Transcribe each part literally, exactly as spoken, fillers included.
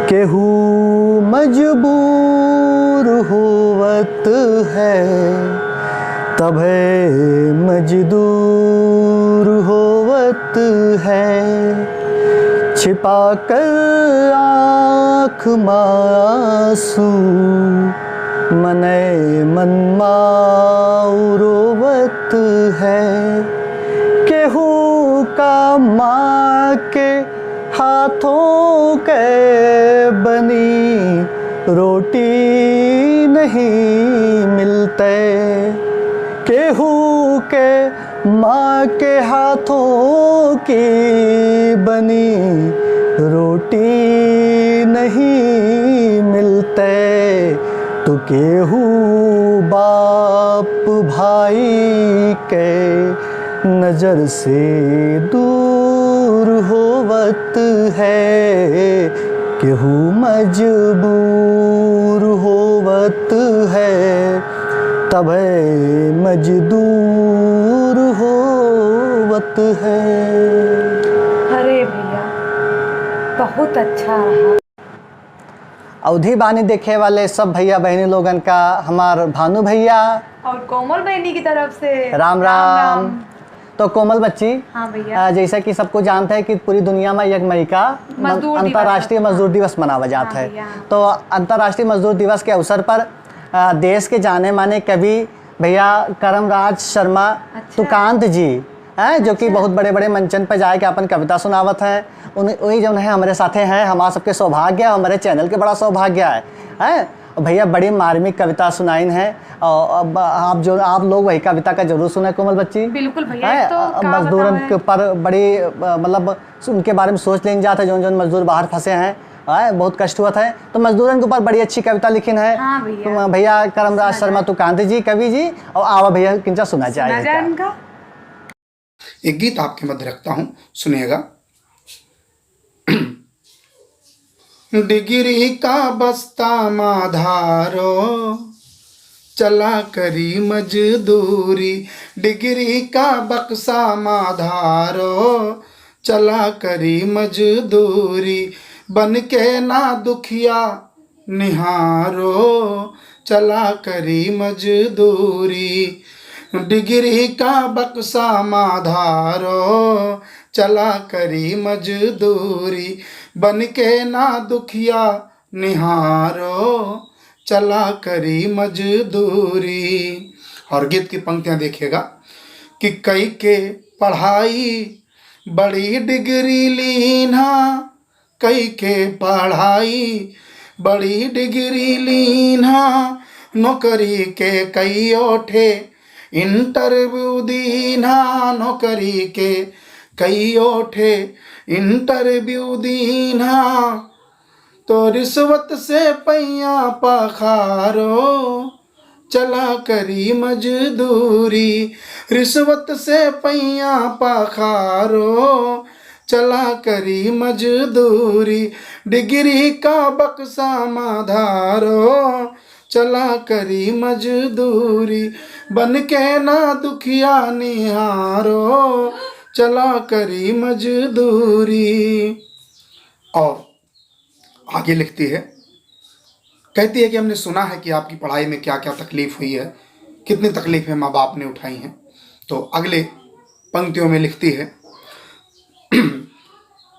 केहू मजबूर होवत है, तभे मजदूर होवत है। छिपा कर आँख मा आँसू, मनय मन माऊ रोवत है। केहू का माँ के हाथों के बनी रोटी नहीं मिलते, केहू के माँ के हाथों की बनी रोटी नहीं मिलते, तो केहू बाप भाई के नजर से दूर होवत है, केहू मजबूर होवत है, तबे मजदूर होवत है। अरे भैया, बहुत अच्छा रहा। अवधी बानी देखे वाले सब भैया बहनी लोगन का हमार भानु भैया और कोमल बहनी की तरफ से राम राम। राम। तो कोमल बच्ची, हाँ भैया। अ, जैसा कि सबको जानता है कि पूरी दुनिया में एक मई का मजदूर दिवस अंतर्राष्ट्रीय है। मजदूर दिवस मनावा जात हाँ है। भैया। तो अंतर्राष्ट्रीय मजदूर दिवस के अवसर पर, अ, देश के जाने माने कवि भैया करमराज शर्मा अच्छा। तुकांत जी हैं, जो कि अच्छा। बहुत बड़े-बड़े मंचन पे जाए के अपन कविता सुनावत हैं। उन-, वही जौन है हमरे साथे हैं, हमार सबके सौभाग्य है, हमरे channel के बड़ा सौभाग्य है, हैं? और भैया बड़ी मार्मिक कविता सुनाइन है। और अब आप जो, आप लोग वही कविता का जरूर सुने कोमल बच्ची। बिल्कुल भैया, हैं? तो का मजदूरन बतावें? के ऊपर बड़ी, अ, मतलब उनके बारे में सोच लेन जात है, जौन जौन मजदूर बाहर फंसे हैं, हैं? बहुत कष्ट होत है, तो मजदूरन के ऊपर बड़ी अच्छी कविता लिखिन है। हाँ भैया। तो भैया करमराज सुना शर्मा जाए। तुकांत जी, कवि जी, और आवा भैया किंचा सुना सुना जाए जाए इनका। इनका। एक गीत आपके मध्य रखता हूँ, सुनिएगा। डिग्री का बस्ता मा धारो, चला करी मजदूरी। डिग्री का बक्सा मा धारो, चला करी मजदूरी। बन के ना दुखिया निहारो, चला करी मजदूरी। डिग्री का बक्सा मा धारो, चला करी मजदूरी। बन के ना दुखिया निहारो, चला करी मजदूरी। और गीत की पंक्तियाँ देखिएगा कि कई के पढ़ाई बड़ी डिग्री लीन्हा, कई के पढ़ाई बड़ी डिग्री लीन्हा, नौकरी के कइयो ठे interview दीन्हा, नौकरी के कइयो ठे interview दीन्हा, तो रिश्वत से पैया पखारो, चला करी मजदूरी। रिश्वत से पैया पखारो, चला करी मजदूरी। डिग्री का बक्सा मा धारो, चला करी मजदूरी। बन के ना दुखिया निहारो, चला करी मजदूरी। और आगे लिखती है, कहती है कि हमने सुना है कि आपकी पढ़ाई में क्या-क्या तकलीफ हुई है, कितनी तकलीफें माँ बाप ने उठाई हैं। तो अगले पंक्तियों में लिखती है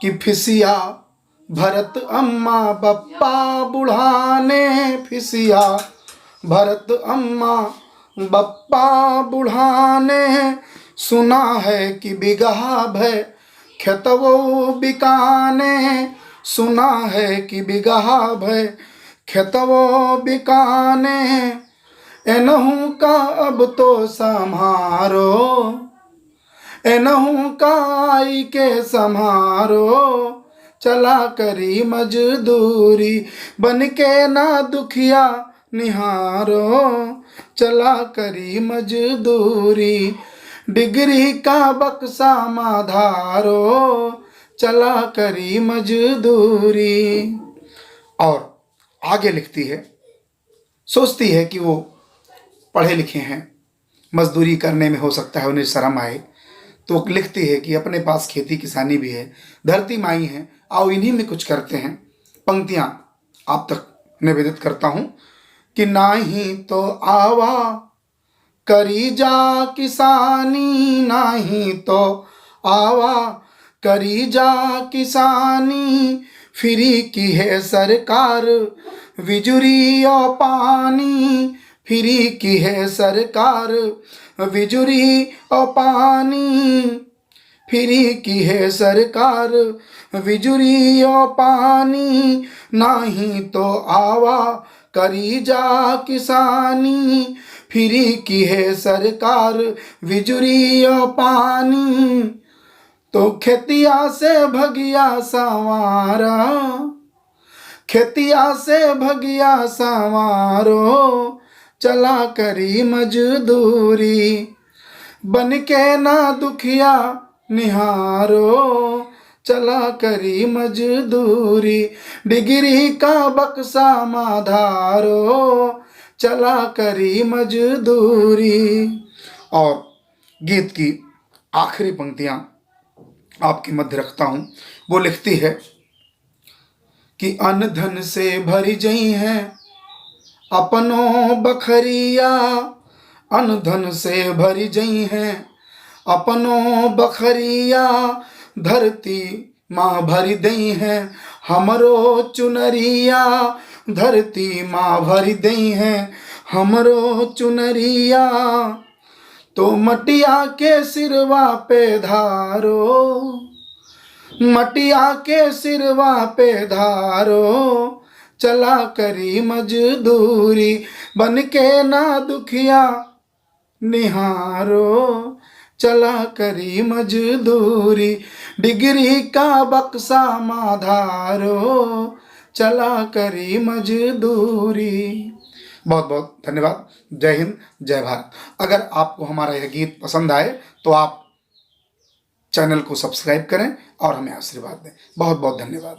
कि फिसिया भरत अम्मा बप्पा बुढ़ाने, फिसिया भरत अम्मा बप्पा बुढ़ाने, सुना है कि बिगहा भय खेतवो बिकाने, सुना है कि बिगहा भय खेतवो बिकाने। एनहू का अब तो सम्हारो, एनहू का आई के सम्हारो, चला करी मजदूरी। बन के ना दुखिया निहारो, चला करी मजदूरी। डिग्री का बक्सा मा धारो, चला करी मजदूरी। और आगे लिखती है, सोचती है कि वो पढ़े लिखे हैं, मजदूरी करने में हो सकता है उन्हें शर्म आए, तो लिखती है कि अपने पास खेती किसानी भी है, धरती माई है, आओ इन्हीं में कुछ करते हैं। पंक्तियां आप तक निवेदित करता हूं कि नाही तो आवा करी जा किसानी, नाही तो आवा करी जा किसानी, फ्री की है सरकार बिजुरी और पानी, फ्री की है सरकार बिजुरी और पानी, फ्री की है सरकार बिजुरी और पानी, नाही तो आवा करी जा किसानी, फ्री की है सरकार बिजुरी और पानी। तो खेतिया से भगिया संवारा, खेतिया से भगिया संवारो, चला करी मजदूरी। बन के ना दुखिया निहारो, चला करी मजदूरी। डिग्री का बक्सा मा धारो, चला करी मजदूरी। और गीत की आखिरी पंक्तियां आपके मध्य रखता हूं। वो लिखती है कि अन धन से भरि जइहैं अपनो बखरिया, अन धन से भरि जइहैं अपनो बखरिया, धरती मा भरि दइहैं हमरो चुनरिया, धरती मा भरि दइहैं हमरो चुनरिया। तो मटिया के सिरवा पे धारो, मटिया के सिरवा पे धारो, चला करी मजदूरी। बन के ना दुखिया निहारो, चला करी मजदूरी। डिग्री का बक्सा मा धारो, चला करी मजदूरी। बहुत बहुत धन्यवाद। जय हिंद, जय भारत। अगर आपको हमारा यह गीत पसंद आए तो आप चैनल को सब्सक्राइब करें और हमें आशीर्वाद दें। बहुत बहुत धन्यवाद।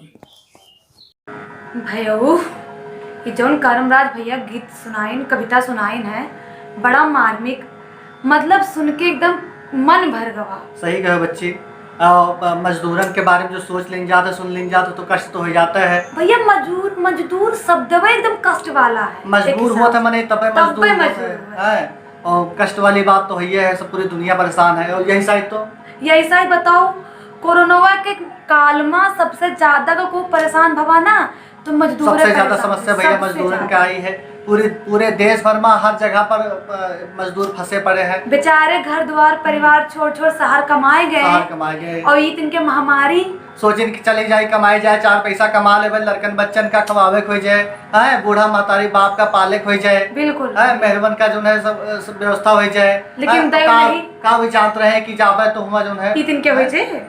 भैया, ये जौन करमराज भैया गीत सुनाइन, कविता सुनाइन है, बड़ा मार्मिक, मतलब सुन के एकदम मन भर गवा। सही कहे बच्ची। आ, ब-, मजदूरन के बारे में जो सोच लेन जात है, सुन लेन जात है, तो कष्ट तो हो जाता है। भैया, मजदूर, मजदूर शब्दवे एकदम कष्ट वाला है। मजबूर एक हिसाब होत है से। मने तबे तबे मजदूर होत मजदूर है। होत है। हैं? और कष्ट वाली बात तो है, ये है, सब पूरी दुनिया परेशान है। और यही साइड तो यही साइड बताओ, कोरोनावा के काल मा सबसे ज्यादा का को परेशान भवा ना, तो मजदूर सबसे ज्यादा परेशान समस्या है, भैया सबसे मजदूरन ज्यादा। का आई है। पूरे, पूरे देश भर मा हर जगह पर, अ, मजदूर फंसे पड़े हैं। बेचारे घर द्वार परिवार छोड़ छोड़ शहर कमाए गए शहर हैं। कमाए गए। और ये तिनके महामारी सोचिन कि चले जाए, कमाए जाए, चार पैसा कमा लेवे, लड़कन बच्चन का खवावे के हो जाए, हैं, बूढ़ा महतारी बाप का पाले के हो जाए, बिल्कुल। हैं, मेहरबन का जो है सब, सब व्यवस्था हो जाए, लेकिन हैं, दैव का, नहीं। का भी जानत रहे कि जाबे तो हुआ जो है, ई तिनके हो हैं, जाए।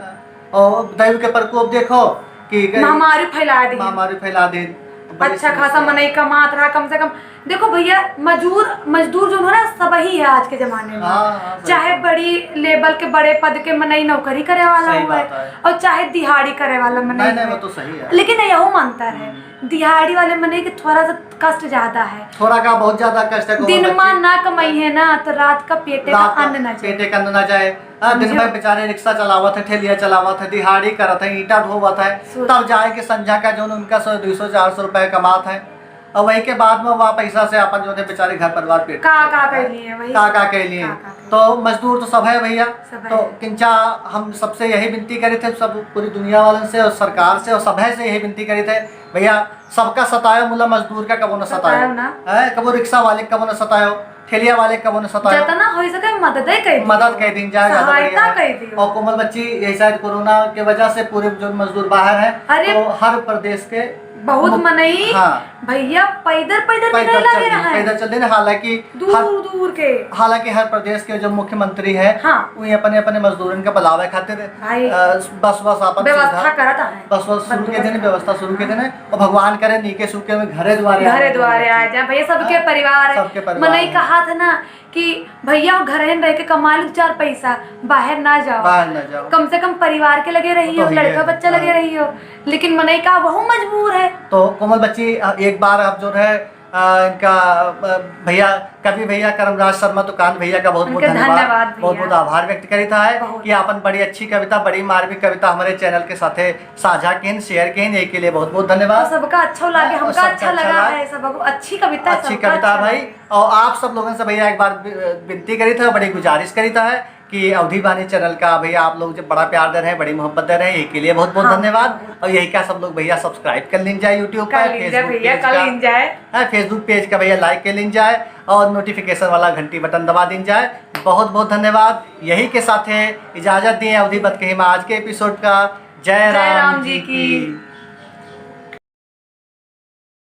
और दैव के प्रकोप देखो कि महामारी फैला दी। महामारी फैला दी। बड़ी अच्छा खासा समस्या। मनई कमात रहा, कम से कम देखो भैया, मजदूर, मजदूर जो हो ना, सब ही है आज के जमाने में। हाँ, हाँ, सही चाहे बात। बड़ी लेवल के, बड़े पद के मनई नौकरी करे वाला सही हुए, बात है। और चाहे दिहाड़ी करे वाला मनई नहीं, नहीं, हुए। वो तो सही है। लेकिन यहू मानता है, हम्म। दिहाड़ी वाले मनई के थोड़ा सा कष्ट ज्यादा है। थोड़ा का बहुत ज्यादा कष्ट है, दिन मा बच्चे। ना कमाई है ना, तो रात का पेटे का रात का अन्न ना जाए। पेटे का अन्न ना जाए। हाँ, दिन समझो। भर बेचारे रिक्शा चलावत है, ठेलिया चलावत है, दिहाड़ी करत है, ईंटा ढोवत है, सोच। तब जाए के संझा का जौन उनका सौ, दो सौ, चार सौ रुपया कमात है। और वही के बाद में वह पैसा से अपन जो है बेचारे घर परिवार पेट का, का कर लिए, वही का, सब। का कर लिए। का, का कर तो मजदूर तो सब है भैया। सब तो है। किंचा हम सबसे यही विनती करे थे, सब पूरी दुनिया वालन से और सरकार से और सभे से यही विनती करे थे, भैया सबका सतायो, मुला मजदूर का कबो न सतायो। सतायो ना। है, कबो रिक्शा वाले का कबो न सतायो, ठेलिया वाले का कबो न सतायो। जितना हो सके मदद कर दी। मदद कर दी जाए, ज्यादा सहायता बढ़िया है। कर दी। और कोमल बच्ची, यही शायद कोरोना के वजह से पूरे जो मजदूर बाहर हैं, अरे, तो हर प्रदेश के बहुत मुख-, मनई, हाँ। भैया पैदल, पैदल पैदल निकले चल लगे देने, रहे। पैदल चल देने, हालांकि दूर, हर, दूर के। हालांकि हर प्रदेश के जो मुख्यमंत्री है, हाँ। वो अपने, अपने मजदूरन के बुलावे खातिर, भाई, अ, बस, बस आपन व्यवस्था सुविधा, करत है। बस, बस शुरू के बंदोबस्त देने, करत व्यवस्था है। शुरू के देने, और भगवान करे नीके सूखे में घरे द्वारे घरे आवे द्वारे भैया। आ जाए भैया, सबके हाँ, परिवार है। सबके परिवार मनई है। कहा था ना कि भैया घर ही रह के कमा लो चार पैसा, बाहर ना जाओ। बाहर ना जाओ। कम से कम परिवार के लगे रहियो, तो है। लड़का बच्चा हाँ। लगे रहियो। लेकिन मनई का वहू मजबूर है। तो कोमल बच्ची, अ, एक बार आप जो है अ, इनका, अ, भैया, कवि भैया करमराज शर्मा तुकान भैया का बहुत बहुत उनके धन्यवाद, धन्यवाद भैया। बहुत बहुत आभार व्यक्त करीत है बहुत। कि आपन बड़ी अच्छी कविता, बड़ी मार्मिक कविता हमरे channel के साथे साझा किन, share किन, यही के लिए बहुत बहुत धन्यवाद। और सबका अच्छा लागे, और हमका सबका अच्छा अच्छा लगा लागे। है, सबको अच्छी कविता है, अच्छी सबका कविता अच्छा भाई। लगा। और आप सब लोगन से भैया एक बार वि-, विनती करीत है, बड़ी गुजारिश करीत है कि अवधी बानी channel का भैया आप लोग जो बड़ा प्यार दे रहे हैं, बड़ी मोहब्बत दे रहे हैं, यही के लिए बहुत बहुत हाँ। धन्यवाद। और यही का सब लोग भैया subscribe कर लीन जाए YouTube कर पर, लीन जाए Facebook भैया, page कर का। लीन जाए। हाँ, Facebook page का भैया like कर लीन जाए और notification वाला घंटी button दबा दीन जाए। बहुत बहुत धन्यवाद। यही के साथे इजाजत दिए अवधी बतकही में आज के episode का। जय जय राम राम जी जी की। की।